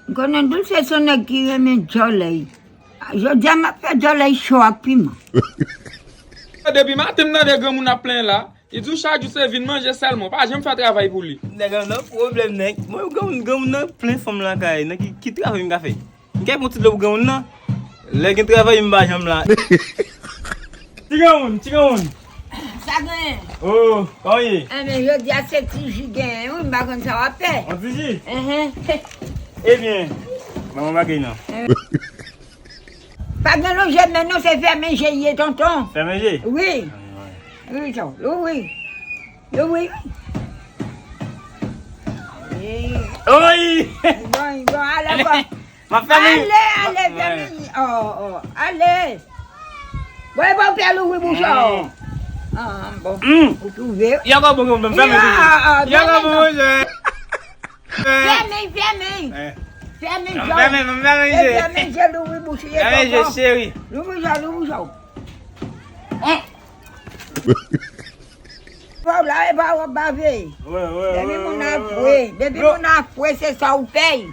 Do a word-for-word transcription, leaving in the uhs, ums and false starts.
M konnen Doulse se yon nèg ki renmen djòlèy. Jodi a m ap fè djòlèy cho ak piman. Depi maten m tande granmoun ap plenyen la. Li di w chak jou se vin manje sèlman, w pa janm fè travay pou li. Nèg la nan pwoblèm, nèg. Mwen, granmoun, granmoun nan plen fanm lakay, nan ki, ki travay m ka fè? M ka pran ti dlo pou granmoun nan. Lè gen travay, m pa janm la. Ti granmoun, ti granmoun. Sa genyen? Oh, kòman w ye? Enben, jodi a se ti ji genyen, wi, m pa konn sa w ap fè. Yon ti ji? Enhen. Ebyen, ban mwen bagay nan. Pa gen lonje men non, se fèmen je ye, tonton. Fèmen je? Wi. Wi, tonton. Louvri. Louvri. Wi. Bon, bon, ale, bon. M ap fèmen. Ale, ale, fèmen. Oh, oh, ale. Bon, e bon, pè louvri bouch ou. Ah, bon. Ou twouve. Yo, bon, bon, bon, fèmen. Yo, bon, bon, bon. Fèmen, fèmen. Fèmen je. Fèmen, fèmen je. Fèmen je, louvri bouch ou, tonton. Fèmen je, cheri. Louvri je, louvri je. Bon, la, e pa w ap bave. Depi moun nan fre, depi moun nan fre, se sa ou pèy.